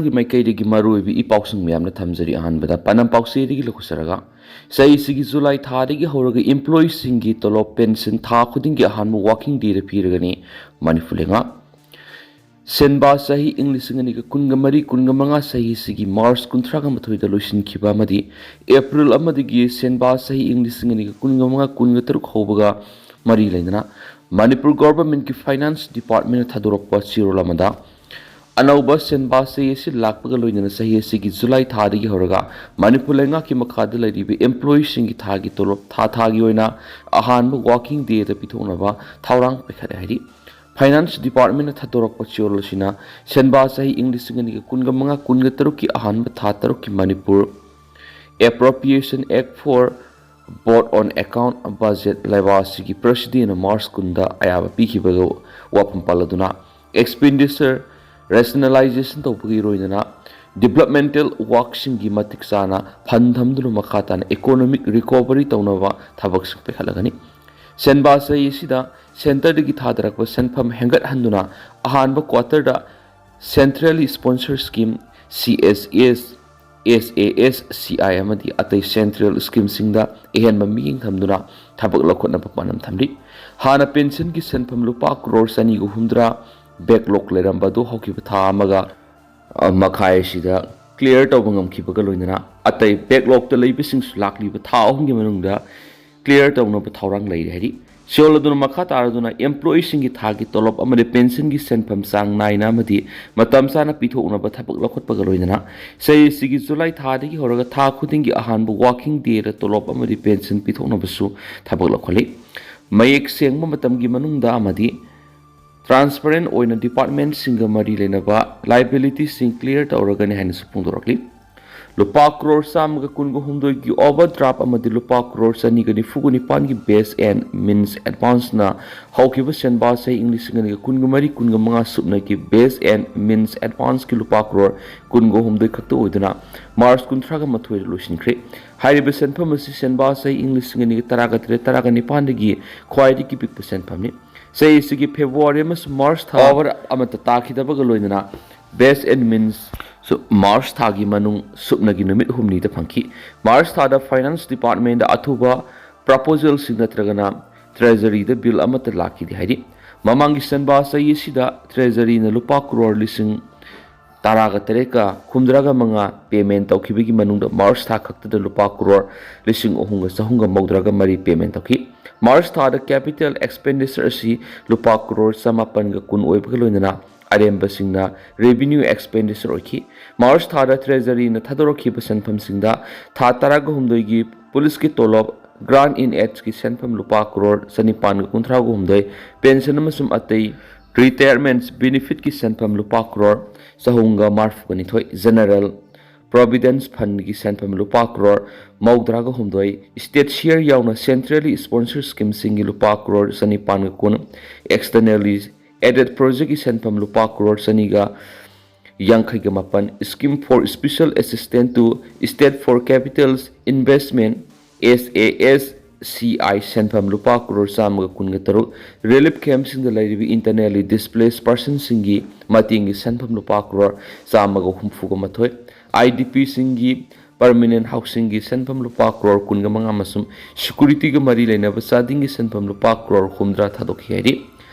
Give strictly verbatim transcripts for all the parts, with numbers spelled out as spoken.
ꯒꯤ ꯃꯥꯏꯀꯩꯗꯒꯤ ꯃꯔꯨꯑꯣꯏꯕ ꯏ ꯄꯥꯎꯁꯤꯡ ꯃꯌꯥꯝꯅ ꯊꯝꯖꯔꯤ꯫ ꯑꯍꯥꯟꯕꯗ ꯄꯥꯟꯗꯝ ꯄꯥꯎꯆꯦꯗꯒꯤ ꯂꯧꯈꯠꯆꯔꯒ, ꯆꯍꯤꯁꯤꯒꯤ ꯖꯨꯂꯥꯏ ꯊꯥꯗꯒꯤ ꯍꯧꯔꯒ employeeꯁꯤꯡꯒꯤ ꯇꯣꯂꯣꯞ, ꯄꯦꯟꯁꯟ ꯊꯥ ꯈꯨꯗꯤꯡꯒꯤ ꯑꯍꯥꯟꯕ working dayꯗ ꯄꯤꯔꯒꯅꯤ ꯃꯅꯤꯄꯨꯔ ꯂꯩꯉꯥꯛ꯫ ꯁꯦꯟꯕꯥ ꯆꯍꯤ ꯏꯪ ꯂꯤꯁꯤꯡ ꯑꯅꯤꯒ ꯀꯨꯟꯒ ꯃꯔꯤ ꯀꯨꯟꯒ ꯃꯉꯥ ꯆꯍꯤꯁꯤꯒꯤ ꯃꯥꯔꯆ ꯀꯨꯟꯊ꯭ꯔꯥꯒ ꯃꯥꯊꯣꯏꯗ ꯂꯣꯏꯁꯤꯟꯈꯤꯕ ꯑꯃꯗꯤ ꯑꯦꯄ꯭ꯔꯤꯜ ꯑꯃꯗꯒꯤ ꯁꯦꯟꯕꯥ ꯆꯍꯤ ꯏꯪ ꯂꯤꯁꯤꯡ ꯑꯅꯤꯒ ꯀꯨꯟꯒ ꯃꯉꯥ ꯀꯨꯟꯒ ꯇꯔꯨꯛ ꯍꯧꯕꯒ ꯃꯔꯤ ꯂꯩꯅꯅ ꯃꯅꯤꯄꯨꯔ ꯒꯣꯚꯔꯟꯃꯦꯟꯠꯀꯤ ꯐꯥꯏꯅꯥꯟꯁ ꯗꯤꯄꯥꯔꯠꯃꯦꯟꯠꯅ ꯊꯥꯗꯣꯔꯛꯄ ꯆꯦꯔꯣꯜ ꯑꯃꯗ, ꯑꯅꯧꯕ ꯁꯦꯟꯕꯥ ꯆꯍꯤ ꯑꯁꯤ ꯂꯥꯛꯄꯒ ꯂꯣꯏꯅꯅ ꯆꯍꯤ ꯑꯁꯤꯒꯤ ꯖꯨꯂꯥꯏ ꯊꯥꯗꯒꯤ ꯍꯧꯔꯒ ꯃꯅꯤꯄꯨꯔ ꯂꯩꯉꯥꯛꯀꯤ ꯃꯈꯥꯗ ꯂꯩꯔꯤꯕ employeeꯁꯤꯡꯒꯤ ꯊꯥꯒꯤ ꯇꯣꯂꯣꯞ ꯊꯥ ꯊꯥꯒꯤ ꯑꯣꯏꯅ ꯑꯍꯥꯟꯕ working dayꯗ ꯄꯤꯊꯣꯛꯅꯕ ꯊꯧꯔꯥꯡ ꯄꯥꯏꯈꯠꯂꯦ ꯍꯥꯏꯔꯤ꯫ ꯐꯥꯏꯅꯥꯟꯁ ꯗꯤꯄꯥꯔꯠꯃꯦꯟꯠꯅ ꯊꯥꯗꯣꯔꯛꯄ ꯆꯦꯔꯣꯜ ꯑꯁꯤꯅ ꯁꯦꯟꯕꯥ ꯆꯍꯤ ꯏꯪ ꯂꯤꯁꯤꯡ ꯑꯅꯤꯒ ꯀꯨꯟꯒ ꯃꯉꯥ ꯀꯨꯟꯒ ꯇꯔꯨꯛꯀꯤ ꯑꯍꯥꯟꯕ ꯊꯥ ꯇꯔꯨꯛꯀꯤ Manipur Appropriation Act for Vote on Account Budget ꯂꯩꯕꯥꯛ ꯑꯁꯤꯒꯤ ꯄ꯭ꯔꯦꯁꯤꯗꯦꯟꯠꯅ ꯃꯥꯔꯆ ꯀꯨꯟꯗ ꯑꯌꯥꯕ ꯄꯤꯈꯤꯕꯒ ꯋꯥꯐꯝ ꯄꯜꯂꯗꯨꯅ expenditure rationalization ꯇꯧꯕꯒꯤ ꯂꯣꯏꯅꯅ developmental workꯁꯤꯡꯒꯤ ꯃꯇꯤꯛ ꯆꯥꯅ fund ꯊꯝꯗꯨꯅ ꯃꯈꯥ ꯇꯥꯅ economic recovery ꯇꯧꯅꯕ ꯊꯕꯛꯁꯤꯡ ꯄꯥꯏꯈꯠꯂꯒꯅꯤ꯫ ꯁꯦꯟꯕꯥ ꯆꯍꯤ ꯑꯁꯤꯗ centreꯗꯒꯤ ꯊꯥꯗꯔꯛꯄ ꯁꯦꯟꯐꯝ ꯍꯦꯟꯒꯠꯍꯟꯗꯨꯅ ꯑꯍꯥꯟꯕ quarterꯗ centrally sponsored scheme, C S S, S A S C I ꯑꯃꯗꯤ ꯑꯇꯩ central schemeꯁꯤꯡꯗ ꯑꯍꯦꯟꯕ ꯃꯤꯠꯌꯦꯡ ꯊꯝꯗꯨꯅ ꯊꯕꯛ ꯂꯧꯈꯠꯅꯕ ꯄꯥꯟꯗꯝ ꯊꯝꯂꯤ꯫ ꯍꯥꯟꯅ ꯄꯦꯟꯁꯟꯒꯤ ꯁꯦꯟꯐꯝ ꯂꯨꯄꯥ ꯀ꯭ꯔꯣꯔ ꯆꯅꯤꯒ ꯍꯨꯝꯗ꯭ꯔꯥ backlog ꯂꯩꯔꯝꯕ ꯑꯗꯨ ꯍꯧꯈꯤꯕ ꯊꯥ ꯑꯃꯒ ꯃꯈꯥꯏ ꯑꯁꯤꯗ clear ꯇꯧꯕ ꯉꯝꯈꯤꯕꯒ ꯂꯣꯏꯅꯅ ꯑꯇꯩ backlogꯇ ꯂꯩꯕꯁꯤꯡꯁꯨ ꯂꯥꯛꯂꯤꯕ ꯊꯥ ꯑꯍꯨꯝꯒꯤ ꯃꯅꯨꯡꯗ clear ꯇꯧꯅꯕ ꯊꯧꯔꯥꯡ ꯂꯩꯔꯤ ꯍꯥꯏꯔꯤ꯫ ꯆꯦꯔꯣꯜ ꯑꯗꯨꯅ ꯃꯈꯥ ꯇꯥꯔꯗꯨꯅ employeeꯁꯤꯡꯒꯤ ꯊꯥꯒꯤ ꯇꯣꯂꯣꯞ ꯑꯃꯗꯤ ꯄꯦꯟꯁꯟꯒꯤ ꯁꯦꯟꯐꯝ ꯆꯥꯡ ꯅꯥꯏꯅ ꯑꯃꯗꯤ ꯃꯇꯝ ꯆꯥꯅ ꯄꯤꯊꯣꯛꯅꯕ ꯊꯕꯛ ꯂꯧꯈꯠꯄꯒ ꯂꯣꯏꯅꯅ ꯆꯍꯤꯁꯤꯒꯤ ꯖꯨꯂꯥꯏ ꯊꯥꯗꯒꯤ ꯍꯧꯔꯒ ꯊꯥ ꯈꯨꯗꯤꯡꯒꯤ ꯑꯍꯥꯟꯕ working dayꯗ ꯇꯣꯂꯣꯞ ꯑꯃꯗꯤ ꯄꯦꯟꯁꯟ ꯄꯤꯊꯣꯛꯅꯕꯁꯨ ꯊꯕꯛ ꯂꯧꯈꯠꯂꯤ꯫ ꯃꯌꯦꯛ ꯁꯦꯡꯕ ꯃꯇꯝꯒꯤ ꯃꯅꯨꯡꯗ ꯑꯃꯗꯤ transparent ꯑꯣꯏꯅ departmentꯁꯤꯡꯒ ꯃꯔꯤ ꯂꯩꯅꯕ liabilityꯁꯤꯡ clear ꯇꯧꯔꯒꯅꯤ ꯍꯥꯏꯅꯁꯨ ꯐꯣꯡꯗꯣꯔꯛꯂꯤ꯫ ꯂꯨꯄꯥ ꯀ꯭ꯔꯣꯔ ꯆꯥꯝꯃꯒ ꯀꯨꯟꯒ ꯍꯨꯝꯗꯣꯏꯒꯤ overdraft ꯑꯃꯗꯤ ꯂꯨꯄꯥ ꯀ꯭ꯔꯣꯔ ꯆꯅꯤꯒ ꯅꯤꯐꯨꯒ ꯅꯤꯄꯥꯟꯒꯤ base and means advanceꯅ ꯍꯧꯈꯤꯕ ꯁꯦꯟꯕꯥ ꯆꯍꯤ ꯏꯪ ꯂꯤꯁꯤꯡ ꯑꯅꯤꯒ ꯀꯨꯟꯒ ꯃꯔꯤ ꯀꯨꯟꯒ ꯃꯉꯥ ꯁꯨꯞꯅꯒꯤ base and means advanceꯀꯤ ꯂꯨꯄꯥ ꯀ꯭ꯔꯣꯔ ꯀꯨꯟꯒ ꯍꯨꯝꯗꯣꯏ ꯈꯛꯇ ꯑꯣꯏꯗꯨꯅ ꯃꯥꯔꯆ ꯀꯨꯟꯊ꯭ꯔꯥꯒ ꯃꯥꯊꯣꯏꯗ ꯂꯣꯏꯁꯤꯟꯈ꯭ꯔꯦ꯫ ꯍꯥꯏꯔꯤꯕ ꯁꯦꯟꯐꯝ ꯑꯁꯤ ꯁꯦꯟꯕꯥ ꯆꯍꯤ ꯏꯪ ꯂꯤꯁꯤꯡ ꯑꯅꯤꯒ ꯇꯔꯥꯒ ꯇꯔꯦꯠ ꯇꯔꯥꯒ ꯅꯤꯄꯥꯟꯗꯒꯤ ꯈ꯭ꯋꯥꯏꯗꯒꯤ ꯄꯤꯛꯄ ꯁꯦꯟꯐꯝꯅꯤ꯫ ꯆꯍꯤ ꯑꯁꯤꯒꯤ ꯐꯦꯕ꯭ꯔꯨꯋꯥꯔꯤ ꯑꯃꯁꯨꯡ ꯃꯥꯔꯆ ꯊꯥ over ꯑꯃꯠꯇ ꯇꯥꯈꯤꯗꯕꯒ ꯂꯣꯏꯅꯅ base and means ꯁꯨ ꯃꯥꯔꯆ ꯊꯥꯒꯤ ꯃꯅꯨꯡ ꯁꯨꯞꯅꯒꯤ ꯅꯨꯃꯤꯠ ꯍꯨꯝꯅꯤꯗ ꯐꯪꯈꯤ꯫ ꯃꯥꯔꯆ ꯊꯥꯗ ꯐꯥꯏꯅꯥꯟꯁ ꯗꯤꯄꯥꯔꯠꯃꯦꯟꯗ ꯑꯊꯨꯕ ꯄ꯭ꯔꯄꯣꯖꯦꯜꯁꯤꯡ ꯅꯠꯇ꯭ꯔꯒꯅ ꯇ꯭ꯔꯦꯖꯔꯤꯗ ꯕꯤꯜ ꯑꯃꯠꯇ ꯂꯥꯛꯈꯤꯗꯦ ꯍꯥꯏꯔꯤ꯫ ꯃꯃꯥꯡꯒꯤ ꯁꯦꯟꯕꯥ ꯆꯍꯤ ꯑꯁꯤꯗ ꯇ꯭ꯔꯦꯖꯔꯤꯅ ꯂꯨꯄꯥ ꯀ꯭ꯔꯣꯔ ꯂꯤꯁꯤꯡ ꯇꯔꯥꯒ ꯇꯔꯦꯠꯀ ꯍꯨꯝꯗ꯭ꯔꯥꯒ ꯃꯉꯥ ꯄꯦꯃꯦꯟ ꯇꯧꯈꯤꯕꯒꯤ ꯃꯅꯨꯡꯗ ꯃꯥꯔꯆ ꯊꯥ ꯈꯛꯇꯗ ꯂꯨꯄꯥ ꯀ꯭ꯔꯣꯔ ꯂꯤꯁꯤꯡ ꯑꯍꯨꯝꯒ ꯆꯍꯨꯝꯒ ꯃꯧꯗ꯭ꯔꯥꯒ ꯃꯔꯤ ꯄꯦꯃꯦꯟ ꯇꯧꯈꯤ꯫ ꯃꯥꯔꯆ ꯊꯥꯗ ꯀꯦꯄꯤꯇꯦꯜ ꯑꯦꯛꯁꯄꯦꯟꯗꯤꯆꯔ ꯑꯁꯤ ꯂꯨꯄꯥ ꯀ꯭ꯔꯣꯔ ꯆꯃꯥꯄꯟꯒ ꯀꯨꯟ ꯑꯣꯏꯕꯒ ꯂꯣꯏꯅꯅ ꯑꯔꯦꯝꯕꯁꯤꯡꯅ ꯔꯦꯚꯤꯅ꯭ꯌꯨ ꯑꯦꯛꯁꯄꯦꯟꯗꯤꯆꯔ ꯑꯣꯏꯈꯤ꯫ ꯃꯥꯔꯆ ꯊꯥꯗ ꯇ꯭ꯔꯦꯖꯔꯤꯅ ꯊꯥꯗꯣꯔꯛꯈꯤꯕ ꯁꯦꯟꯐꯝꯁꯤꯡꯗ ꯊꯥ ꯇꯔꯥꯒ ꯍꯨꯝꯗꯣꯏꯒꯤ ꯄꯨꯂꯤꯁꯀꯤ ꯇꯣꯂꯣꯞ, ꯒ꯭ꯔꯥꯟ ꯏꯟ ꯑꯦꯗꯀꯤ ꯁꯦꯟꯐꯝ ꯂꯨꯄꯥ ꯀ꯭ꯔꯣꯔ ꯆꯅꯤꯄꯥꯟꯒ ꯀꯨꯟꯊ꯭ꯔꯥꯒ ꯍꯨꯝꯗꯣꯏ, ꯄꯦꯟꯁꯟ ꯑꯃꯁꯨꯡ ꯑꯇꯩ ꯔꯤꯇꯥꯌꯔꯃꯦꯟꯠ ꯕꯦꯅꯤꯐꯤꯠꯀꯤ ꯁꯦꯟꯐꯝ ꯂꯨꯄꯥ ꯀ꯭ꯔꯣꯔ ꯆꯍꯨꯝꯒ ꯃꯔꯤꯐꯨꯒ ꯅꯤꯊꯣꯏ, ꯖꯦꯅꯔꯦꯜ ꯄ꯭ꯔꯣꯚꯤꯗꯦꯟꯁ ꯐꯟꯒꯤ ꯁꯦꯟꯐꯝ ꯂꯨꯄꯥ ꯀ꯭ꯔꯣꯔ ꯃꯧꯗ꯭ꯔꯥꯒ ꯍꯨꯝꯗꯣꯏ, ꯁ꯭ꯇꯦꯠ ꯁꯤꯌꯔ ꯌꯥꯎꯅ ꯁꯦꯟꯇ꯭ꯔꯦꯜꯂꯤ ꯁ꯭ꯄꯣꯟꯁꯔ ꯁ꯭ꯀꯤꯝꯁꯤꯡꯒꯤ ꯂꯨꯄꯥ ꯀ꯭ꯔꯣꯔ ꯆꯅꯤꯄꯥꯟꯒ ꯀꯨꯟ, ꯑꯦꯛꯁꯇꯔꯅꯦꯜꯂꯤ ꯑꯦꯗꯦꯗ ꯄ꯭ꯔꯣꯖꯦꯛꯀꯤ ꯁꯦꯟꯐꯝ ꯂꯨꯄꯥ ꯀ꯭ꯔꯣꯔ ꯆꯅꯤꯒ ꯌꯥꯡꯈꯩꯒ ꯃꯥꯄꯟ, Scheme for Special Assistance to State for Capital Investment, S A S C I, ꯁꯦꯟꯐꯝ ꯂꯨꯄꯥ ꯀ꯭ꯔꯣꯔ ꯆꯥꯝꯃꯒ ꯀꯨꯟꯒ ꯇꯔꯨꯛ, ꯔꯤꯂꯤꯐ ꯀꯦꯝꯞꯁꯤꯡꯗ ꯂꯩꯔꯤꯕ ꯏꯟꯇꯔꯅꯦꯜꯂꯤ ꯗꯤꯁꯄ꯭ꯂꯦꯁ ꯄꯔꯁꯟꯁꯤꯡꯒꯤ ꯃꯇꯦꯡꯒꯤ ꯁꯦꯟꯐꯝ ꯂꯨꯄꯥ ꯀ꯭ꯔꯣꯔ ꯆꯥꯝꯃꯒ ꯍꯨꯝꯐꯨꯒ ꯃꯥꯊꯣꯏ, ꯑꯥꯏ ꯗꯤ ꯄꯤꯁꯤꯡꯒꯤ ꯄꯔꯃꯤꯅꯦꯟ ꯍꯥꯎꯁꯤꯡꯒꯤ ꯁꯦꯟꯐꯝ ꯂꯨꯄꯥ ꯀ꯭ꯔꯣꯔ ꯀꯨꯟꯒ ꯃꯉꯥ ꯑꯃꯁꯨꯡ ꯁꯦꯀ꯭ꯌꯨꯔꯤꯇꯤꯒ ꯃꯔꯤ ꯂꯩꯅꯕ ꯆꯥꯗꯤꯡꯒꯤ ꯁꯦꯟꯐꯝ ꯂꯨꯄꯥ ꯀ꯭ꯔꯣꯔ ꯍꯨꯝꯗ꯭ꯔꯥ ꯊꯥꯗꯣꯛꯈꯤ ꯍꯥꯏꯔꯤ꯫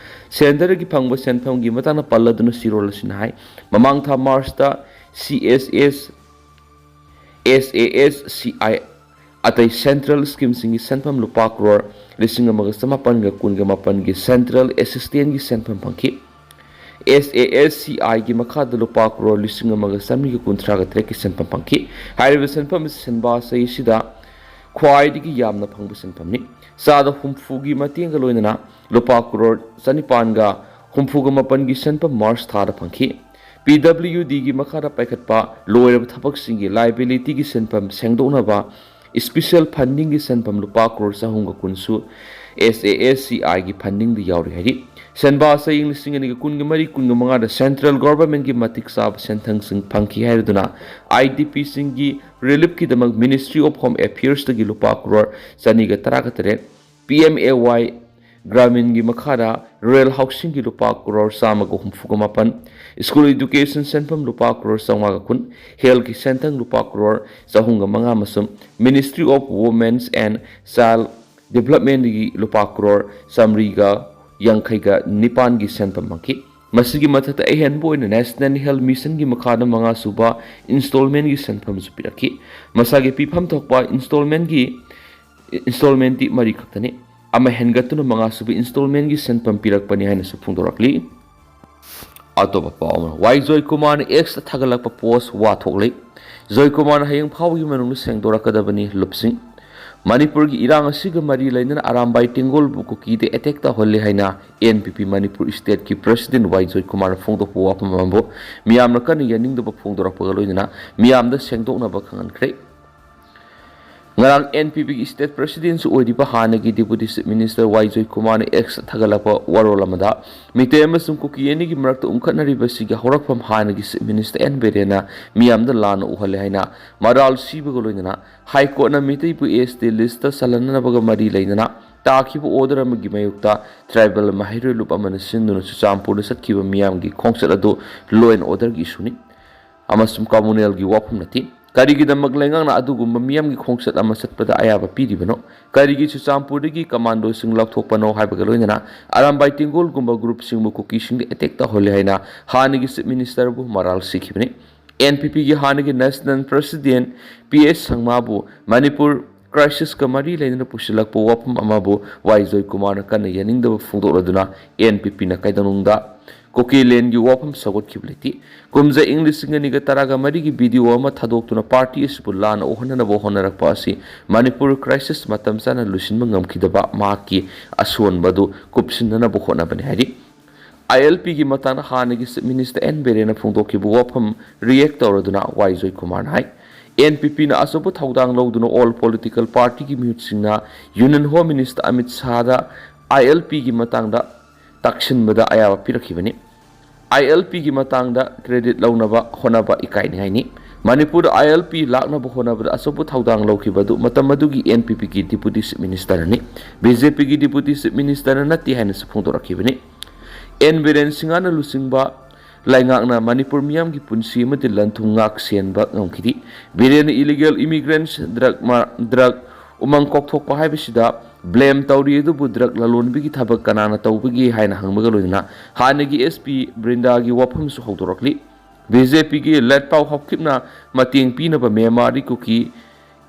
ꯁꯦꯟꯇꯔꯒꯤ ꯐꯪꯕ ꯁꯦꯟꯐꯝꯒꯤ ꯃꯇꯥꯡꯗ ꯄꯜꯂꯗꯨꯅ ꯁꯤꯔꯣꯜ ꯑꯁꯤꯅ ꯍꯥꯏ, ꯃꯃꯥꯡ ꯊꯥ ꯃꯥꯔꯆꯇ C S S, S A S C I ꯑꯇꯩ ꯁꯦꯟꯇ꯭ꯔꯦꯜ ꯁ꯭ꯀꯤꯝꯁꯤꯡꯒꯤ ꯁꯦꯟꯐꯝ ꯂꯨꯄꯥ ꯀ꯭ꯔꯣꯔ ꯂꯤꯁꯤꯡ ꯑꯃꯒ ꯆꯃꯥꯄꯟꯒ ꯀꯨꯟꯒ ꯃꯥꯄꯟꯒꯤ ꯁꯦꯟꯇ꯭ꯔꯦꯜ ꯑꯦꯁꯤꯁꯇꯦꯟꯒꯤ ꯁꯦꯟꯐꯝ ꯐꯪꯈꯤ꯫ S A S C I ꯒꯤ ꯃꯈꯥꯗ ꯂꯨꯄꯥ ꯀ꯭ꯔꯣꯔ ꯂꯤꯁꯤꯡ ꯑꯃꯒ ꯆꯥꯃꯔꯤꯒ ꯀꯨꯟꯊ꯭ꯔꯥꯒ ꯇꯔꯦꯠꯀꯤ ꯁꯦꯟꯐꯝ ꯐꯪꯈꯤ꯫ ꯍꯥꯏꯔꯤꯕ ꯁꯦꯟꯐꯝ ꯑꯁꯤ ꯁꯦꯟꯕꯥ ꯆꯍꯤ ꯑꯁꯤꯗ ꯈ꯭ꯋꯥꯏꯗꯒꯤ ꯌꯥꯝꯅ ꯐꯪꯕ ꯁꯦꯟꯐꯝꯅꯤ꯫ ꯆꯥꯗ ꯍꯨꯝꯐꯨꯒꯤ ꯃꯇꯦꯡꯒ ꯂꯣꯏꯅꯅ ꯂꯨꯄꯥ ꯀ꯭ꯔꯣꯔ ꯆꯅꯤꯄꯥꯟꯒ ꯍꯨꯝꯐꯨꯒ ꯃꯥꯄꯟꯒꯤ ꯁꯦꯟꯐꯝ ꯃꯥꯔꯆ ꯊꯥꯗ ꯐꯪꯈꯤ꯫ P W D ꯒꯤ ꯃꯈꯥꯗ ꯄꯥꯏꯈꯠꯄ ꯂꯣꯏꯔꯕ ꯊꯕꯛꯁꯤꯡꯒꯤ ꯂꯥꯏꯕꯤꯂꯤꯇꯤꯒꯤ ꯁꯦꯟꯐꯝ ꯁꯦꯡꯗꯣꯛꯅꯕ ꯁ꯭ꯄꯤꯁꯦꯜ ꯐꯟꯗꯤꯡꯒꯤ ꯁꯦꯟꯐꯝ ꯂꯨꯄꯥ ꯀ꯭ꯔꯣꯔ ꯆꯍꯨꯝꯒ ꯀꯨꯟꯁꯨ S A S C I ꯒꯤ ꯐꯟꯗꯤꯡꯗ ꯌꯥꯎꯔꯤ ꯍꯥꯏꯔꯤ꯫ ꯁꯦꯟꯕꯥ ꯆꯍꯤ ꯂꯤꯁꯤꯡ ꯑꯅꯤꯒ ꯀꯨꯟꯒ ꯃꯔꯤ ꯀꯨꯟꯒ ꯃꯉꯥꯗ ꯁꯦꯟꯇ꯭ꯔꯦꯜ ꯒꯣꯚꯔꯟꯃꯦꯟꯠꯀꯤ ꯃꯇꯤꯛ ꯆꯥꯕ ꯁꯦꯟꯊꯪꯁꯤꯡ ꯐꯪꯈꯤ ꯍꯥꯏꯔꯗꯨꯅ I D P ꯁꯤꯡꯒꯤ ꯔꯤꯂꯤꯐꯀꯤꯗꯃꯛ Ministry of Home Affairs ꯇꯒꯤ ꯂꯨꯄꯥ ꯀ꯭ꯔꯣꯔ ꯆꯅꯤꯒ ꯇꯔꯥꯒ ꯇꯔꯦꯠ, P M A Y ꯒ꯭ꯔꯥꯃꯤꯟꯒꯤ ꯃꯈꯥꯗ ꯔꯨꯔꯦꯜ ꯍꯥꯎꯁꯤꯡꯒꯤ ꯂꯨꯄꯥ ꯀ꯭ꯔꯣꯔ ꯆꯥꯝꯃꯒ ꯍꯨꯝꯐꯨꯒ ꯃꯥꯄꯟ, School Education ꯁꯦꯟꯐꯝ ꯂꯨꯄꯥ ꯀ꯭ꯔꯣꯔ ꯆꯥꯝꯃꯉꯥꯒ ꯀꯨꯟ, Healthꯀꯤ ꯁꯦꯟꯊꯪ ꯂꯨꯄꯥ ꯀ꯭ꯔꯣꯔ ꯆꯍꯨꯝꯒ ꯃꯉꯥ ꯑꯃꯁꯨꯡ Ministry of Women's and Child Developmentꯒꯤ ꯂꯨꯄꯥ ꯀ꯭ꯔꯣꯔ ꯆꯥꯃꯔꯤꯒ ꯌꯥꯡꯈꯩꯒ ꯅꯤꯄꯥꯟꯒꯤ ꯁꯦꯟꯐꯝ ꯐꯪꯈꯤ꯫ ꯃꯁꯤꯒꯤ ꯃꯊꯛꯇ ꯑꯍꯦꯟꯕ ꯑꯣꯏꯅ National Health Missionꯒꯤ ꯃꯈꯥꯗ ꯃꯉꯥꯁꯨꯕ installmentꯒꯤ ꯁꯦꯟꯐꯝꯁꯨ ꯄꯤꯔꯛꯈꯤ꯫ ꯃꯁꯥꯒꯤ ꯄꯤꯐꯝ ꯊꯣꯛꯄ installmentꯒꯤ installmentꯇꯤ ꯃꯔꯤ ꯈꯛꯇꯅꯤ꯫ ꯑꯃ ꯍꯦꯟꯒꯠꯇꯨꯅ ꯃꯉꯥꯁꯨꯕ installmentꯒꯤ ꯁꯦꯟꯐꯝ ꯄꯤꯔꯛꯄꯅꯤ ꯍꯥꯏꯅꯁꯨ ꯐꯣꯡꯗꯣꯔꯛꯂꯤ꯫ ꯑꯇꯣꯞꯄ ꯄꯥꯎ ꯑꯃꯅ, ꯋꯥꯏ ꯖꯣꯏꯀꯨꯃꯥꯔꯅ Xꯇ ꯊꯥꯒꯠꯂꯛꯄ post ꯋꯥ ꯊꯣꯛꯂꯤ꯫ ꯖꯣꯏꯀꯨꯃꯥꯔꯅ ꯍꯌꯦꯡ ꯐꯥꯎꯕꯒꯤ ꯃꯅꯨꯡꯗ ꯁꯦꯡꯗꯣꯔꯛꯀꯗꯕꯅꯤ ꯂꯨꯞꯁꯤꯡ꯫ ꯃꯅꯤꯄꯨꯔꯒꯤ ꯏꯔꯥꯡ ꯑꯁꯤꯒ ꯃꯔꯤ ꯂꯩꯅꯅ ꯑꯔꯥꯝꯕꯥꯏ ꯇꯦꯡꯒꯣꯜꯕꯨ ꯀꯨꯀꯤꯗ attack ꯇꯧꯍꯜꯂꯤ ꯍꯥꯏꯅ N P P Manipur stateꯀꯤ president ꯋꯥꯏ ꯖꯣꯏꯀꯨꯃꯥꯔꯅ ꯐꯣꯡꯗꯣꯛꯄ ꯋꯥꯐꯝ ꯑꯃꯕꯨ ꯃꯤꯌꯥꯝꯅ ꯀꯟꯅ ꯌꯥꯅꯤꯡꯗꯕ ꯐꯣꯡꯗꯣꯔꯛꯄꯒ ꯂꯣꯏꯅꯅ ꯃꯤꯌꯥꯝꯗ ꯁꯦꯡꯗꯣꯛꯅꯕ ꯈꯪꯍꯟꯈ꯭ꯔꯦ꯫ ꯉꯔꯥꯡ N P Pꯒꯤ state presidentꯁꯨ ꯑꯣꯏꯔꯤꯕ ꯍꯥꯟꯅꯒꯤ Deputy Chief Minister ꯋꯥꯏ ꯖꯣꯏꯀꯨꯃꯥꯔꯅ Xꯇ ꯊꯥꯒꯠꯂꯛꯄ ꯋꯥꯔꯣꯜ ꯑꯃꯗ, ꯃꯤꯇꯩ ꯑꯃꯁꯨꯡ ꯀꯨꯀꯤ ꯑꯅꯤꯒꯤ ꯃꯔꯛꯇ ꯎꯪꯈꯠꯅꯔꯤꯕꯁꯤꯒꯤ ꯍꯧꯔꯛꯐꯝ ꯍꯥꯟꯅꯒꯤ Chief Minister N ꯕꯤꯔꯦꯟꯅ ꯃꯤꯌꯥꯝꯗ ꯂꯥꯟꯅ ꯎꯍꯜꯂꯦ ꯍꯥꯏꯅ ꯃꯔꯥꯜ ꯁꯤꯕꯒ ꯂꯣꯏꯅꯅ High Courtꯅ ꯃꯤꯇꯩꯕꯨ S T listꯇ ꯆꯜꯍꯟꯅꯕꯒ ꯃꯔꯤ ꯂꯩꯅꯅ ꯇꯥꯈꯤꯕ order ꯑꯃꯒꯤ ꯃꯥꯌꯣꯛꯇ tribal ꯃꯍꯩꯔꯣꯏ ꯂꯨꯞ ꯑꯃꯅ ꯁꯤꯟꯗꯨꯅ ꯆꯨꯔꯆꯥꯟꯄꯨꯔꯗ ꯆꯠꯈꯤꯕ ꯃꯤꯌꯥꯝꯒꯤ ꯈꯣꯡꯆꯠ ꯑꯗꯨ law and orderꯒꯤ issueꯅꯤ ꯑꯃꯁꯨꯡ communalꯒꯤ ꯋꯥꯐꯝ ꯅꯠꯇꯦ꯫ ꯀꯔꯤꯒꯤꯗꯃꯛ ꯂꯩꯉꯥꯛꯅ ꯑꯗꯨꯒꯨꯝꯕ ꯃꯤꯌꯥꯝꯒꯤ ꯈꯣꯡꯆꯠ ꯑꯃ ꯆꯠꯄꯗ ꯑꯌꯥꯕ ꯄꯤꯔꯤꯕꯅꯣ? ꯀꯔꯤꯒꯤ ꯆꯨꯔꯆꯥꯟꯄꯨꯔꯗꯒꯤ commandoꯁꯤꯡ ꯂꯧꯊꯣꯛꯄꯅꯣ ꯍꯥꯏꯕꯒ ꯂꯣꯏꯅꯅ ꯑꯔꯥꯝꯕꯥꯏ ꯇꯦꯡꯒꯣꯜꯒꯨꯝꯕ groupꯁꯤꯡꯕꯨ ꯀꯨꯀꯤꯁꯤꯡꯗ attack ꯇꯧꯍꯜꯂꯤ ꯍꯥꯏꯅ ꯍꯥꯟꯅꯒꯤ Chief Ministerꯕꯨ ꯃꯔꯥꯜ ꯁꯤꯈꯤꯕꯅꯤ꯫ N P Pꯒꯤ ꯍꯥꯟꯅꯒꯤ National President P S ꯁꯪꯃꯥꯕꯨ Manipur crisisꯀ ꯃꯔꯤ ꯂꯩꯅꯅ ꯄꯨꯁꯤꯜꯂꯛꯄ ꯋꯥꯐꯝ ꯑꯃꯕꯨ ꯋꯥꯏ ꯖꯣꯏꯀꯨꯃꯥꯔꯅ ꯀꯟꯅ ꯌꯥꯅꯤꯡꯗꯕ ꯐꯣꯡꯗꯣꯛꯂꯗꯨꯅ N P Pꯅ ꯀꯩꯗꯧꯅꯨꯡꯗ ꯀꯨꯀꯤꯂꯦꯟꯒꯤ ꯋꯥꯐꯝ ꯁꯧꯒꯠꯈꯤꯕ ꯂꯩꯇꯦ꯫ ꯀꯨꯝꯖꯥ ꯏꯪ ꯂꯤꯁꯤꯡ ꯑꯅꯤꯒ ꯇꯔꯥꯒ ꯃꯔꯤꯒꯤ video ꯑꯃ ꯊꯥꯗꯣꯛꯇꯨꯅ party ꯑꯁꯤꯕꯨ ꯂꯥꯟꯅ ꯎꯍꯟꯅꯅꯕ ꯍꯣꯠꯅꯔꯛꯄ ꯑꯁꯤ ꯃꯅꯤꯄꯨꯔ crisis ꯃꯇꯝ ꯆꯥꯅ ꯂꯣꯏꯁꯤꯟꯕ ꯉꯝꯈꯤꯗꯕ ꯃꯍꯥꯛꯀꯤ ꯑꯁꯣꯟꯕ ꯑꯗꯨ ꯀꯨꯞꯁꯤꯟꯅꯅꯕ ꯍꯣꯠꯅꯕꯅꯤ ꯍꯥꯏꯔꯤ꯫ I L Pꯒꯤ ꯃꯇꯥꯡꯗ ꯍꯥꯟꯅꯒꯤ Chief Minister N ꯕꯤꯔꯦꯟꯅ ꯐꯣꯡꯗꯣꯛꯈꯤꯕ ꯋꯥꯐꯝ react ꯇꯧꯔꯗꯨꯅ ꯋꯥꯏ ꯖꯣꯏꯀꯨꯃꯥꯔꯅ ꯍꯥꯏ, N P Pꯅ ꯑꯆꯧꯕ ꯊꯧꯗꯥꯡ ꯂꯧꯗꯨꯅ all political partyꯒꯤ ꯃꯤꯍꯨꯠꯁꯤꯡꯅ Union Home Minister Amit ꯁꯥꯍꯗ I L Pꯒꯤ ꯃꯇꯥꯡꯗ ꯇꯥꯛꯁꯤꯟꯕꯗ ꯑꯌꯥꯕ ꯄꯤꯔꯛꯈꯤꯕꯅꯤ꯫ I L Pꯒꯤ ꯃꯇꯥꯡꯗ credit ꯂꯧꯅꯕ ꯍꯣꯠꯅꯕ ꯏꯀꯥꯏꯅꯤꯡꯉꯥꯏꯅꯤ꯫ ꯃꯅꯤꯄꯨꯔꯗ I L P ꯂꯥꯛꯅꯕ ꯍꯣꯠꯅꯕꯗ ꯑꯆꯧꯕ ꯊꯧꯗꯥꯡ ꯂꯧꯈꯤꯕ ꯑꯗꯨ ꯃꯇꯝ ꯑꯗꯨꯒꯤ N P Pꯒꯤ Deputy Chief Ministerꯅꯤ꯫ B J Pꯒꯤ Deputy Chief Ministerꯅ ꯅꯠꯇꯦ ꯍꯥꯏꯅꯁꯨ ꯐꯣꯡꯗꯣꯔꯛꯈꯤꯕꯅꯤ꯫ N ꯕꯤꯔꯦꯟ ꯁꯤꯡꯍꯅ ꯂꯨꯆꯤꯡꯕ ꯂꯩꯉꯥꯛꯅ ꯃꯅꯤꯄꯨꯔ ꯃꯤꯌꯥꯝꯒꯤ ꯄꯨꯟꯁꯤ ꯑꯃꯗꯤ ꯂꯟ ꯊꯨꯝ ꯉꯥꯛ ꯁꯦꯟꯕ ꯉꯝꯈꯤꯗꯦ꯫ ꯕꯤꯔꯦꯟꯅ ꯏꯂꯤꯒꯦꯜ ꯏꯃꯤꯒ꯭ꯔꯦꯟꯁ, ꯗ꯭ꯔꯒ ꯃꯥ-, ꯗ꯭ꯔꯒ ꯎꯃꯪ ꯀꯣꯛꯊꯣꯛꯄ ꯍꯥꯏꯕꯁꯤꯗ ꯕ꯭ꯂꯦꯝ ꯇꯧꯔꯤ, ꯑꯗꯨꯕꯨ ꯗ꯭ꯔꯒ ꯂꯂꯣꯟꯕꯤꯒꯤ ꯊꯕꯛ ꯀꯅꯥꯅ ꯇꯧꯕꯒꯦ ꯍꯥꯏꯅ ꯍꯪꯕꯒ ꯂꯣꯏꯅꯅ ꯍꯥꯟꯅꯒꯤ ꯑꯦꯁ ꯄꯤ ꯕ꯭ꯔꯤꯟꯗꯥꯒꯤ ꯋꯥꯐꯝꯁꯨ ꯍꯧꯗꯣꯔꯛꯂꯤ꯫ ꯕꯤ ꯖꯦ ꯄꯤꯒꯤ ꯂꯦꯠꯄꯥꯎ ꯍꯥꯎꯀꯤꯞꯅ ꯃꯇꯦꯡ ꯄꯤꯅꯕ ꯃ꯭ꯌꯥꯟꯃꯥꯔꯗꯒꯤ ꯀꯨꯀꯤ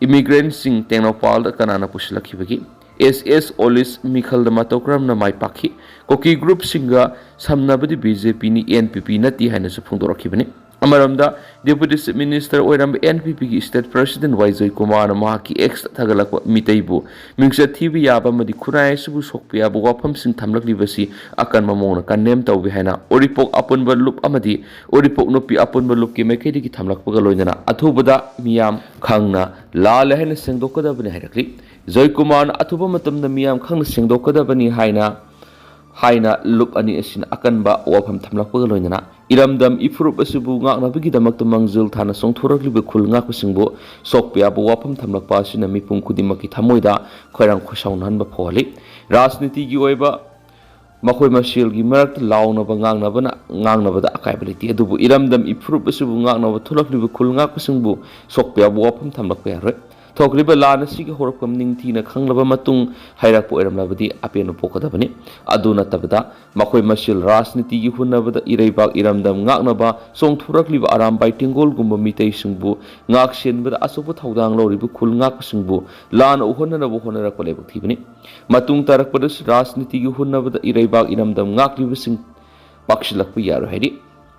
ꯏꯃꯤꯒ꯭ꯔꯦꯟꯁꯤꯡ ꯇꯦꯡꯅꯧꯄꯥꯜꯗ ꯀꯅꯥꯅ ꯄꯨꯁꯤꯜꯂꯛꯈꯤꯕꯒꯦ? ꯑꯦꯁ ꯑꯦꯁ ꯑꯣꯂꯤꯁ ꯃꯤꯈꯜꯗ ꯃꯇꯧ ꯀꯔꯝꯅ ꯃꯥꯏ ꯄꯥꯛꯈꯤ? ꯀꯨꯀꯤ ꯒ꯭ꯔꯨꯞꯁꯤꯡꯒ ꯁꯝꯅꯕꯗꯤ ꯕꯤ ꯖꯦ ꯄꯤꯅꯤ, ꯑꯦꯟ ꯄꯤ ꯄꯤ ꯅꯠꯇꯦ ꯍꯥꯏꯅꯁꯨ ꯐꯣꯡꯗꯣꯔꯛꯈꯤꯕꯅꯤ꯫ ꯑꯃꯔꯣꯝꯗ, ꯗꯦꯄꯨꯇꯤ ꯆꯤꯐ ꯃꯤꯅꯤꯁꯇꯔ ꯑꯣꯏꯔꯝꯕ ꯑꯦꯟ ꯄꯤ ꯄꯤꯒꯤ ꯁ꯭ꯇꯦꯠ ꯄ꯭ꯔꯦꯁꯤꯗꯦꯟꯠ ꯋꯥꯏ ꯖꯣꯏꯀꯨꯃꯥꯔꯅ ꯃꯍꯥꯛꯀꯤ ꯑꯦꯛꯁꯇ ꯊꯥꯒꯠꯂꯛꯄ ꯃꯤꯇꯩꯕꯨ ꯃꯤꯡꯆꯠ ꯊꯤꯕ ꯌꯥꯕ ꯑꯃꯗꯤ ꯈꯨꯟꯅꯥꯏ ꯑꯁꯤꯕꯨ ꯁꯣꯛꯄ ꯌꯥꯕ ꯋꯥꯐꯝꯁꯤꯡ ꯊꯝꯂꯛꯂꯤꯕꯁꯤ ꯑꯀꯟꯕ ꯃꯑꯣꯡꯗ ꯀꯟꯗꯦꯝ ꯇꯧꯏ ꯍꯥꯏꯅ ꯎꯔꯤꯄꯣꯛ ꯑꯄꯨꯟꯕ ꯂꯨꯞ ꯑꯃꯗꯤ ꯎꯔꯤꯄꯣꯛ ꯅꯨꯄꯤ ꯑꯄꯨꯟꯕ ꯂꯨꯞꯀꯤ ꯃꯥꯏꯀꯩꯗꯒꯤ ꯊꯝꯂꯛꯄꯒ ꯂꯣꯏꯅꯅ ꯑꯊꯨꯕꯗ ꯃꯤꯌꯥꯝ ꯈꯪꯅ ꯂꯥꯜꯂꯦ ꯍꯥꯏꯅ ꯁꯦꯡꯗꯣꯛꯀꯗꯕꯅꯤ ꯍꯥꯏꯔꯛꯂꯤ꯫ ꯖꯣꯏꯀꯨꯃꯥꯔꯅ ꯑꯊꯨꯕ ꯃꯇꯝꯗ ꯃꯤꯌꯥꯝ ꯈꯪꯅ ꯁꯦꯡꯗꯣꯛꯀꯗꯕꯅꯤ ꯍꯥꯏꯅ, ꯍꯥꯏꯅ ꯂꯨꯞ ꯑꯅꯤ ꯑꯁꯤꯅ ꯑꯀꯟꯕ ꯋꯥꯐꯝ ꯊꯝꯂꯛꯄꯒ ꯂꯣꯏꯅꯅ ꯏꯔꯝꯗꯝ ꯏꯐꯨꯔꯨꯞ ꯑꯁꯤꯕꯨ ꯉꯥꯛꯅꯕꯒꯤꯗꯃꯛꯇ ꯃꯥꯡꯖꯤꯜ ꯊꯥꯅ ꯆꯣꯡꯊꯣꯔꯛꯂꯤꯕ ꯈꯨꯜ ꯉꯥꯛꯄꯁꯤꯡꯕꯨ ꯁꯣꯛꯄ ꯌꯥꯕ ꯋꯥꯐꯝ ꯊꯝꯂꯛꯄ ꯑꯁꯤꯅ ꯃꯤꯄꯨꯝ ꯈꯨꯗꯤꯡꯃꯛꯀꯤ ꯊꯃꯣꯏꯗ ꯈꯣꯏꯔꯥꯡ ꯈꯣꯏꯁꯥꯎꯅꯍꯟꯕ ꯐꯥꯎꯍꯜꯂꯤ꯫ ꯔꯥꯖꯅꯤꯇꯤꯒꯤ ꯑꯣꯏꯕ ꯃꯈꯣꯏ ꯃꯁꯦꯜꯒꯤ ꯃꯔꯛꯇ ꯂꯥꯎꯅꯕ ꯉꯥꯡꯅꯕꯅ, ꯉꯥꯡꯅꯕꯗ ꯑꯀꯥꯏꯕ ꯂꯩꯇꯦ, ꯑꯗꯨꯕꯨ ꯏꯔꯝꯗꯝ ꯏꯐꯨꯔꯨꯞ ꯑꯁꯤꯕꯨ ꯉꯥꯛꯅꯕ ꯊꯣꯛꯂꯛꯂꯤꯕ ꯈꯨꯜ ꯉꯥꯛꯄꯁꯤꯡꯕꯨ ꯁꯣꯛꯄ ꯌꯥꯕ ꯋꯥꯐꯝ ꯊꯝꯂꯛꯄ ꯌꯥꯔꯣꯏ꯫ ꯊꯣꯛꯂꯤꯕ ꯂꯥꯟ ꯑꯁꯤꯒꯤ ꯍꯧꯔꯛꯐꯝ ꯅꯤꯡꯊꯤꯅ ꯈꯪꯂꯕ ꯃꯇꯨꯡ ꯍꯥꯏꯔꯛꯄ ꯑꯣꯏꯔꯝꯂꯕꯗꯤ ꯑꯄꯦꯟꯕ ꯄꯣꯛꯀꯗꯕꯅꯤ꯫ ꯑꯗꯨ ꯅꯠꯇꯕꯗ ꯃꯈꯣꯏ ꯃꯁꯦꯜ ꯔꯥꯖꯅꯤꯇꯤꯒꯤ ꯍꯨꯟꯅꯕꯗ ꯏꯔꯩꯕꯥꯛ ꯏꯔꯝꯗꯝ ꯉꯥꯛꯅꯕ ꯆꯣꯡꯊꯣꯔꯛꯂꯤꯕ ꯑꯔꯥꯝꯕꯥꯏ ꯇꯦꯡꯒꯣꯜꯒꯨꯝꯕ ꯃꯤꯇꯩꯁꯤꯡꯕꯨ ꯉꯥꯛ ꯁꯦꯟꯕꯗ ꯑꯆꯧꯕ ꯊꯧꯗꯥꯡ ꯂꯧꯔꯤꯕ ꯈꯨꯜ ꯉꯥꯛꯄꯁꯤꯡꯕꯨ ꯂꯥꯟꯅ ꯎꯍꯟꯅꯅꯕ ꯍꯣꯠꯅꯔꯛꯄ ꯂꯥꯏꯕꯛ ꯊꯤꯕꯅꯤ꯫ ꯃꯇꯨꯡ ꯇꯥꯔꯛꯄꯗꯁꯨ ꯔꯥꯖꯅꯤꯇꯤꯒꯤ ꯍꯨꯟꯅꯕꯗ ꯏꯔꯩꯕꯥꯛ ꯏꯔꯝꯗꯝ ꯉꯥꯛꯂꯤꯕꯁꯤꯡ ꯄꯥꯛꯁꯤꯜꯂꯛꯄ ꯌꯥꯔꯣꯏ ꯍꯥꯏꯔꯤ꯫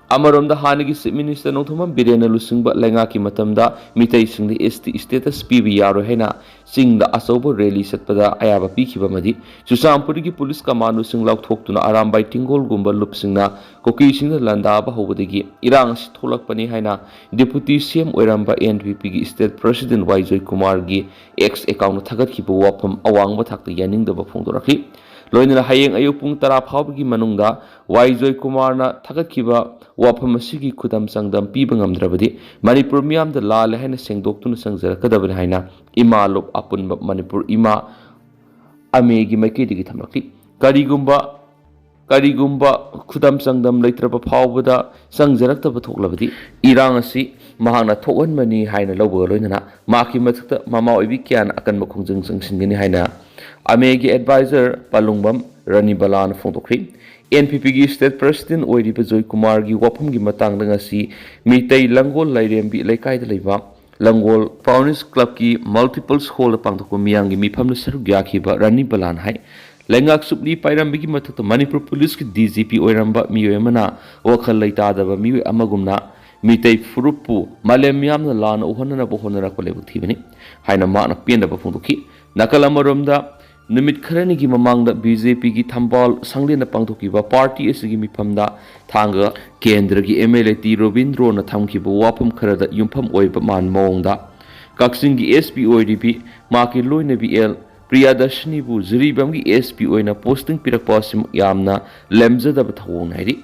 ꯑꯃꯔꯣꯝꯗ ꯍꯥꯟꯅꯒꯤ ꯆꯤꯐ ꯃꯤꯅꯤꯁꯇꯔ ꯅꯣꯡꯊꯣꯝꯕꯝ ꯕꯤꯔꯦꯟꯅ ꯂꯨꯆꯤꯡꯕ ꯂꯩꯉꯥꯛꯀꯤ ꯃꯇꯝꯗ ꯃꯤꯇꯩꯁꯤꯡꯗ ꯑꯦꯁ ꯇꯤ ꯁ꯭ꯇꯦꯇꯁ ꯄꯤꯕ ꯌꯥꯔꯣꯏ ꯍꯥꯏꯅ ꯆꯤꯡꯗ ꯑꯆꯧꯕ ꯔꯦꯂꯤ ꯆꯠꯄꯗ ꯑꯌꯥꯕ ꯄꯤꯈꯤꯕ ꯑꯃꯗꯤ ꯆꯨꯔꯆꯥꯟꯄꯨꯔꯒꯤ ꯄꯨꯂꯤꯁ ꯀꯃꯥꯟꯗꯣꯁꯤꯡ ꯂꯥꯎꯊꯣꯛꯇꯨꯅ ꯑꯔꯥꯝꯕꯥꯏ ꯇꯦꯡꯒꯣꯜꯒꯨꯝꯕ ꯂꯨꯞꯁꯤꯡꯅ ꯀꯨꯀꯤꯁꯤꯡꯗ ꯂꯥꯟꯗꯥꯕ ꯍꯧꯕꯗꯒꯤ ꯏꯔꯥꯡ ꯑꯁꯤ ꯊꯣꯛꯂꯛꯄꯅꯤ ꯍꯥꯏꯅ ꯗꯤꯄꯨꯇꯤ ꯁꯤ ꯑꯦꯝ ꯑꯣꯏꯔꯝꯕ ꯑꯦꯟ ꯄꯤ ꯄꯤꯒꯤ ꯁ꯭ꯇꯦꯠ ꯄ꯭ꯔꯦꯁꯤꯗꯦꯟꯠ ꯋꯥꯏ ꯖꯣꯏꯀꯨꯃꯥꯔꯒꯤ ꯑꯦꯛꯁ ꯑꯦꯀꯥꯎꯟꯠꯇ ꯊꯥꯒꯠꯈꯤꯕ ꯋꯥꯐꯝ ꯑꯋꯥꯡꯕ ꯊꯥꯛꯇ ꯌꯥꯅꯤꯡꯗꯕ ꯐꯣꯡꯗꯣꯔꯛꯂꯤ꯫ ꯂꯣꯏꯅꯅ ꯍꯌꯦꯡ ꯑꯌꯨꯛ ꯄꯨꯡ ꯇꯔꯥ ꯐꯥꯎꯕꯒꯤ ꯃꯅꯨꯡꯗ ꯋꯥꯏ ꯖꯣꯏꯀꯨꯃꯥꯔꯅ ꯊꯥꯒꯠꯈꯤꯕ ꯋꯥꯐꯝ ꯑꯁꯤꯒꯤ ꯈꯨꯗꯝ ꯆꯥꯡꯗꯝ ꯄꯤꯕ ꯉꯝꯗ꯭ꯔꯕꯗꯤ ꯃꯅꯤꯄꯨꯔ ꯃꯤꯌꯥꯝꯗ ꯂꯥꯜꯂꯦ ꯍꯥꯏꯅ ꯁꯦꯡꯗꯣꯛꯇꯨꯅ ꯆꯪꯖꯔꯛꯀꯗꯕꯅꯤ ꯍꯥꯏꯅ ꯏꯃꯥ ꯂꯨꯞ ꯑꯄꯨꯟꯕ ꯃꯅꯤꯄꯨꯔ ꯏꯃꯥ ꯑꯃꯦꯒꯤ ꯃꯥꯏꯀꯩꯗꯒꯤ ꯊꯝꯂꯛꯂꯤ꯫ ꯀꯔꯤꯒꯨꯝꯕ ꯀꯔꯤꯒꯨꯝꯕ ꯈꯨꯗꯝ ꯆꯥꯡꯗꯝ ꯂꯩꯇ꯭ꯔꯕ ꯐꯥꯎꯕꯗ ꯆꯪꯖꯔꯛꯇꯕ ꯊꯣꯛꯂꯕꯗꯤ, ꯏꯔꯥꯡ ꯑꯁꯤ ꯃꯍꯥꯛꯅ ꯊꯣꯛꯍꯟꯕꯅꯤ ꯍꯥꯏꯅ ꯂꯧꯕꯒ ꯂꯣꯏꯅꯅ ꯃꯍꯥꯛꯀꯤ ꯃꯊꯛꯇ ꯃꯃꯥ ꯑꯣꯏꯕꯤ ꯀꯌꯥꯅ ꯑꯀꯟꯕ ꯈꯣꯡꯖꯪ ꯆꯪꯁꯤꯟꯒꯅꯤ ꯍꯥꯏꯅ ꯑꯃꯦꯒꯤ ꯑꯦꯗꯚꯥꯏꯖꯔ ꯄꯥꯂꯨꯡꯕꯝ ꯔꯥꯅꯤꯕꯂꯥꯅ ꯐꯣꯡꯗꯣꯛꯈ꯭ꯔꯤ꯫ ꯑꯦꯟ ꯄꯤ ꯄꯤꯒꯤ ꯁ꯭ꯇꯦꯠ ꯄ꯭ꯔꯁꯤꯗꯦꯟꯠ ꯑꯣꯏꯔꯤꯕ ꯖꯣꯏꯀꯨꯃꯥꯔꯒꯤ ꯋꯥꯐꯝꯒꯤ ꯃꯇꯥꯡꯗ ꯉꯁꯤ ꯃꯤꯇꯩ ꯂꯪꯒꯣꯜ ꯂꯥꯏꯔꯦꯝꯕꯤ ꯂꯩꯀꯥꯏꯗ ꯂꯩꯕ ꯂꯪꯒꯣꯜ ꯄ꯭ꯔꯥꯎꯅꯤꯁ ꯀ꯭ꯂꯕꯀꯤ ꯃꯜꯇꯤꯄꯜꯁ ꯍꯣꯜꯗ ꯄꯥꯡꯊꯣꯛꯄ ꯃꯤꯌꯥꯝꯒꯤ ꯃꯤꯐꯝꯗ ꯁꯔꯨꯛ ꯌꯥꯈꯤꯕ ꯔꯥꯅꯤꯕꯂꯥꯅ ꯍꯥꯏ, ꯂꯩꯉꯥꯛ ꯆꯨꯞꯂꯤ ꯄꯥꯏꯔꯝꯕꯒꯤ ꯃꯊꯛꯇ ꯃꯅꯤꯄꯨꯔ ꯄꯨꯂꯤꯁꯀꯤ ꯗꯤ ꯖꯤ ꯄꯤ ꯑꯣꯏꯔꯝꯕ ꯃꯤꯑꯣꯏ ꯑꯃꯅ ꯋꯥꯈꯜ ꯂꯩꯇꯥꯗꯕ ꯃꯤꯑꯣꯏ ꯑꯃꯒꯨꯝꯅ ꯃꯤꯇꯩ ꯐꯨꯔꯨꯞꯄꯨ ꯃꯥꯂꯦꯝ ꯃꯤꯌꯥꯝꯅ ꯂꯥꯟꯅ ꯎꯍꯟꯅꯅꯕ ꯍꯣꯠꯅꯔꯛꯄ ꯂꯥꯏꯕꯛ ꯊꯤꯕꯅꯤ ꯍꯥꯏꯅ ꯃꯍꯥꯛꯅ ꯄꯦꯟꯗꯕ ꯐꯣꯡꯗꯣꯛꯈꯤ꯫ ꯅꯥꯀꯜ ꯑꯃꯔꯣꯝꯗ, ꯅꯨꯃꯤꯠ ꯈꯔꯅꯤꯒꯤ ꯃꯃꯥꯡꯗ ꯕꯤ ꯖꯦ ꯄꯤꯒꯤ ꯊꯝꯕꯥꯜ ꯁꯪꯂꯦꯟꯗ ꯄꯥꯡꯊꯣꯛꯈꯤꯕ ꯄꯥꯔꯇꯤ ꯑꯁꯤꯒꯤ ꯃꯤꯐꯝꯗ ꯊꯥꯡꯒ ꯀꯦꯟꯗ꯭ꯔꯒꯤ ꯑꯦꯝ ꯑꯦꯜ ꯑꯦ ꯇꯤ ꯔꯣꯕꯤꯟꯗ꯭ꯔꯣꯅ ꯊꯝꯈꯤꯕ ꯋꯥꯐꯝ ꯈꯔꯗ ꯌꯨꯝꯐꯝ ꯑꯣꯏꯕ ꯃꯥꯟ ꯃꯑꯣꯡꯗ, ꯀꯛꯆꯤꯡꯒꯤ ꯑꯦꯁ ꯄꯤ ꯑꯣꯏꯔꯤꯕꯤ ꯃꯍꯥꯛꯀꯤ ꯂꯣꯏꯅꯕꯤ ꯑꯦꯜ ꯄ꯭ꯔꯤꯌꯥꯗꯔꯁꯤꯅꯤꯕꯨ ꯖꯤꯔꯤꯕꯥꯝꯒꯤ ꯑꯦꯁ ꯄꯤ ꯑꯣꯏꯅ ꯄꯣꯁꯇꯤꯡ ꯄꯤꯔꯛꯄ ꯑꯁꯤꯃꯛ ꯌꯥꯝꯅ ꯂꯦꯝꯖꯗꯕ ꯊꯧꯑꯣꯡꯅꯤ ꯍꯥꯏꯔꯤ꯫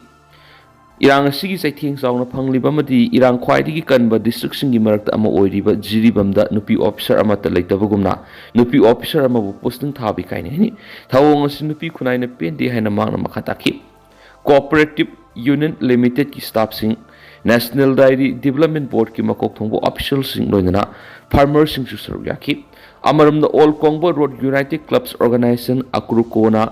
ꯏꯔꯥꯡ ꯑꯁꯤꯒꯤ ꯆꯩꯊꯦꯡ ꯆꯥꯎꯅ ꯐꯪꯂꯤꯕ ꯑꯃꯗꯤ ꯏꯔꯥꯡ ꯈ꯭ꯋꯥꯏꯗꯒꯤ ꯀꯟꯕ ꯗꯤꯁꯇ꯭ꯔꯤꯛꯁꯤꯡꯒꯤ ꯃꯔꯛꯇ ꯑꯃ ꯑꯣꯏꯔꯤꯕ ꯖꯤꯔꯤꯕꯥꯝꯗ ꯅꯨꯄꯤ ꯑꯣꯐꯤꯁꯥꯔ ꯑꯃꯠꯇ ꯂꯩꯇꯕꯒꯨꯝꯅ, ꯅꯨꯄꯤ ꯑꯣꯐꯤꯁꯥꯔ ꯑꯃꯕꯨ ꯄꯣꯁꯇꯤꯡ ꯊꯥꯕ ꯏꯀꯥꯏꯅꯩ ꯍꯥꯏꯅꯤ꯫ ꯊꯧꯑꯣꯡ ꯑꯁꯤ ꯅꯨꯄꯤ ꯈꯨꯟꯅꯥꯏꯅ ꯄꯦꯟꯗꯦ ꯍꯥꯏꯅ ꯃꯍꯥꯛꯅ ꯃꯈꯥ ꯇꯥꯈꯤ꯫ ꯀꯣꯑꯣꯄꯔꯦꯇꯤꯚ ꯌꯨꯅꯤꯌꯟ ꯂꯤꯃꯤꯇꯦꯗꯀꯤ ꯁ꯭ꯇꯥꯐꯁꯤꯡ, ꯅꯦꯁꯅꯦꯜ ꯗꯥꯏꯔꯤ ꯗꯤꯕꯦꯂꯞꯃꯦꯟ ꯕꯣꯔꯗꯀꯤ ꯃꯀꯣꯛ ꯊꯣꯡꯕ ꯑꯣꯐꯤꯁꯤꯌꯦꯜꯁꯤꯡ ꯂꯣꯏꯅꯅ ꯐꯥꯔꯃꯔꯁꯤꯡꯁꯨ ꯁꯔꯨꯛ ꯌꯥꯈꯤ꯫ ꯑꯃꯔꯣꯝꯗ, all Kongba road united clubs organisation, ꯑꯀ꯭ꯔꯨꯀꯣꯅ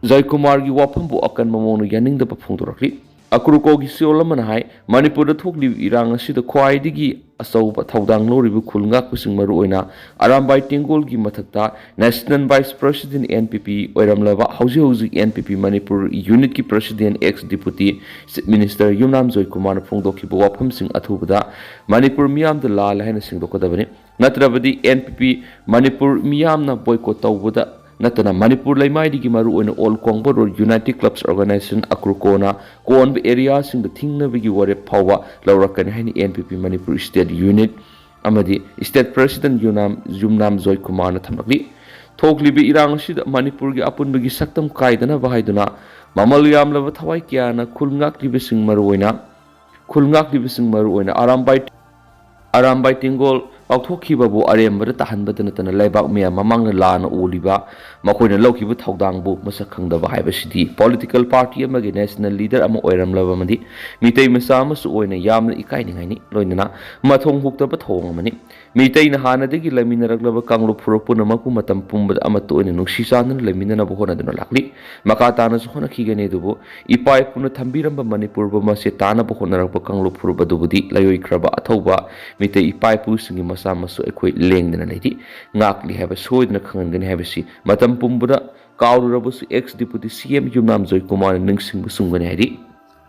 ꯖꯣꯏꯀꯨꯃꯥꯔꯒꯤ ꯋꯥꯐꯝꯕꯨ ꯑꯀꯟꯕ ꯃꯑꯣꯡꯗ ꯌꯥꯅꯤꯡꯗꯕ ꯐꯣꯡꯗꯣꯔꯛꯂꯤ꯫ ꯑꯀ꯭ꯔꯨꯀꯣꯒꯤ ꯁꯤꯑꯣꯜ ꯑꯃꯅ ꯍꯥꯏ, ꯃꯅꯤꯄꯨꯔꯗ ꯊꯣꯛꯂꯤꯕ ꯏꯔꯥꯡ ꯑꯁꯤꯗ ꯈ꯭ꯋꯥꯏꯗꯒꯤ ꯑꯆꯧꯕ ꯊꯧꯗꯥꯡ ꯂꯧꯔꯤꯕ ꯈꯨꯜ ꯉꯥꯛꯄꯁꯤꯡ, ꯃꯔꯨꯑꯣꯏꯅ ꯑꯔꯥꯝꯕꯥꯏ ꯇꯦꯡꯒꯣꯜꯒꯤ ꯃꯊꯛꯇ national vice president N P P ꯑꯣꯏꯔꯝꯂꯕ, ꯍꯧꯖꯤꯛ ꯍꯧꯖꯤꯛ ꯑꯦꯟ ꯄꯤ ꯄꯤ ꯃꯅꯤꯄꯨꯔ ꯌꯨꯅꯤꯠꯀꯤ ꯄ꯭ꯔꯁꯤꯗꯦꯟꯠ, ex deputy chief minister Yumnam ꯖꯣꯏꯀꯨꯃꯥꯔꯅ ꯐꯣꯡꯗꯣꯛꯈꯤꯕ ꯋꯥꯐꯝꯁꯤꯡ ꯑꯊꯨꯕꯗ ꯃꯅꯤꯄꯨꯔ ꯃꯤꯌꯥꯝꯗ ꯂꯥꯜꯂꯦ ꯍꯥꯏꯅ ꯁꯦꯡꯗꯣꯛꯀꯗꯕꯅꯤ꯫ ꯅꯠꯇ꯭ꯔꯕꯗꯤ ꯑꯦꯟ ꯄꯤ ꯄꯤ ꯃꯅꯤꯄꯨꯔ ꯃꯤꯌꯥꯝꯅ ꯕꯣꯏꯀꯣꯠ ꯇꯧꯕꯗ ꯅꯠꯇꯅ ꯃꯅꯤꯄꯨꯔ ꯂꯩꯃꯥꯏꯗꯒꯤ ꯃꯔꯨꯑꯣꯏꯅ all Kongba road united clubs organisation, ꯑꯀ꯭ꯔꯨꯀꯣꯅ ꯀꯣꯟꯕ ꯑꯦꯔꯤꯌꯥꯁꯤꯡꯗ ꯊꯤꯡꯅꯕꯒꯤ ꯋꯥꯔꯦꯞ ꯐꯥꯎꯕ ꯂꯧꯔꯛꯀꯅꯤ ꯍꯥꯏꯅ and P P Manipur state unit ꯑꯃꯗꯤ ꯁ꯭ꯇꯦꯠ ꯄ꯭ꯔꯁꯤꯗꯦꯟꯠ ꯌꯨꯅꯥꯝ, ꯌꯨꯝꯅꯥꯝ ꯖꯣꯏꯀꯨꯃꯥꯔꯅ ꯊꯝꯂꯛꯂꯤ꯫ ꯊꯣꯛꯂꯤꯕ ꯏꯔꯥꯡ ꯑꯁꯤꯗ ꯃꯅꯤꯄꯨꯔꯒꯤ ꯑꯄꯨꯟꯕꯒꯤ ꯁꯛꯇꯝ ꯀꯥꯏꯗꯅꯕ ꯍꯥꯏꯗꯨꯅ ꯃꯃꯜ ꯌꯥꯝꯂꯕ ꯊꯋꯥꯏ ꯀꯌꯥꯅ ꯈꯨꯜ ꯉꯥꯛꯂꯤꯕꯁꯤꯡ ꯃꯔꯨꯑꯣꯏꯅ, ꯈꯨꯜ ꯉꯥꯛꯂꯤꯕꯁꯤꯡ ꯃꯔꯨꯑꯣꯏꯅ ꯑꯔꯥꯝꯕꯥꯏ, ꯑꯔꯥꯝꯕꯥꯏ ꯇꯦꯡꯒꯣꯜ ꯀꯥꯎꯊꯣꯛꯈꯤꯕꯕꯨ ꯑꯔꯦꯝꯕꯗ ꯇꯥꯍꯟꯕꯗ ꯅꯠꯇꯅ ꯂꯩꯕꯥꯛ ꯃꯌꯥꯝ ꯃꯃꯥꯡꯗ ꯂꯥꯟꯅ ꯎꯂꯤꯕ ꯃꯈꯣꯏꯅ ꯂꯧꯈꯤꯕ ꯊꯧꯗꯥꯡꯕꯨ ꯃꯁꯛ ꯈꯪꯗꯕ ꯍꯥꯏꯕꯁꯤꯗꯤ ꯄꯣꯂꯤꯇꯤꯀꯦꯜ ꯄꯥꯔꯇꯤ ꯑꯃꯒꯤ ꯅꯦꯁꯅꯦꯜ ꯂꯤꯗꯔ ꯑꯃ ꯑꯣꯏꯔꯝꯂꯕ ꯑꯃꯗꯤ ꯃꯤꯇꯩ ꯃꯆꯥ ꯑꯃꯁꯨ ꯑꯣꯏꯅ ꯌꯥꯝꯅ ꯏꯀꯥꯏꯅꯤꯡꯉꯥꯏꯅꯤ꯫ ꯂꯣꯏꯅꯅ ꯃꯊꯣꯡ ꯍꯨꯛꯇꯕ ꯊꯧꯑꯣꯡ ꯑꯃꯅꯤ꯫ ꯃꯤꯇꯩꯅ ꯍꯥꯟꯅꯗꯒꯤ ꯂꯩꯃꯤꯟꯅꯔꯛꯂꯕ ꯀꯥꯡꯂꯨꯞ ꯐꯨꯔꯨꯞ ꯄꯨꯝꯅꯃꯛꯄꯨ ꯃꯇꯝ ꯄꯨꯝꯕꯗ ꯑꯃꯠꯇ ꯑꯣꯏꯅ ꯅꯨꯡꯁꯤ ꯆꯥꯟꯅꯅ ꯂꯩꯃꯤꯟꯅꯅꯕ ꯍꯣꯠꯅꯗꯨꯅ ꯂꯥꯛꯂꯤ꯫ ꯃꯈꯥ ꯇꯥꯅꯁꯨ ꯍꯣꯠꯅꯈꯤꯒꯅꯤ, ꯑꯗꯨꯕꯨ ꯏꯄꯥ ꯏꯄꯨꯅ ꯊꯝꯕꯤꯔꯝꯕ ꯃꯅꯤꯄꯨꯔꯕꯨ ꯃꯁꯦ ꯇꯥꯅꯕ ꯍꯣꯠꯅꯔꯛꯄ ꯀꯥꯡꯂꯨꯞ ꯐꯨꯔꯨꯞ ꯑꯗꯨꯕꯨꯗꯤ ꯂꯩꯔꯣꯏꯈ꯭ꯔꯕ ꯑꯊꯧꯕ ꯃꯤꯇꯩ ꯏꯄꯥ ꯏꯄꯨꯁꯤꯡꯒꯤ ꯃꯆꯥ ꯃꯁꯨ ꯑꯩꯈꯣꯏ ꯂꯦꯡꯗꯅ ꯂꯩꯔꯤ꯫ ꯉꯥꯛꯂꯤ ꯍꯥꯏꯕ ꯁꯣꯏꯗꯅ ꯈꯪꯍꯟꯒꯅꯤ ꯍꯥꯏꯕꯁꯤ ꯃꯇꯝ ꯄꯨꯝꯕꯗ ꯀꯥꯎꯔꯨꯔꯕꯁꯨ ꯑꯦꯛꯁ ꯗꯤꯄꯨꯇꯤ ꯁꯤ ꯑꯦꯝ ꯌꯨꯝꯅꯥꯝ ꯖꯣꯏꯀꯨꯃꯥꯔꯅ ꯅꯤꯡꯁꯤꯡꯕ ꯆꯨꯝꯒꯅꯤ ꯍꯥꯏꯔꯤ꯫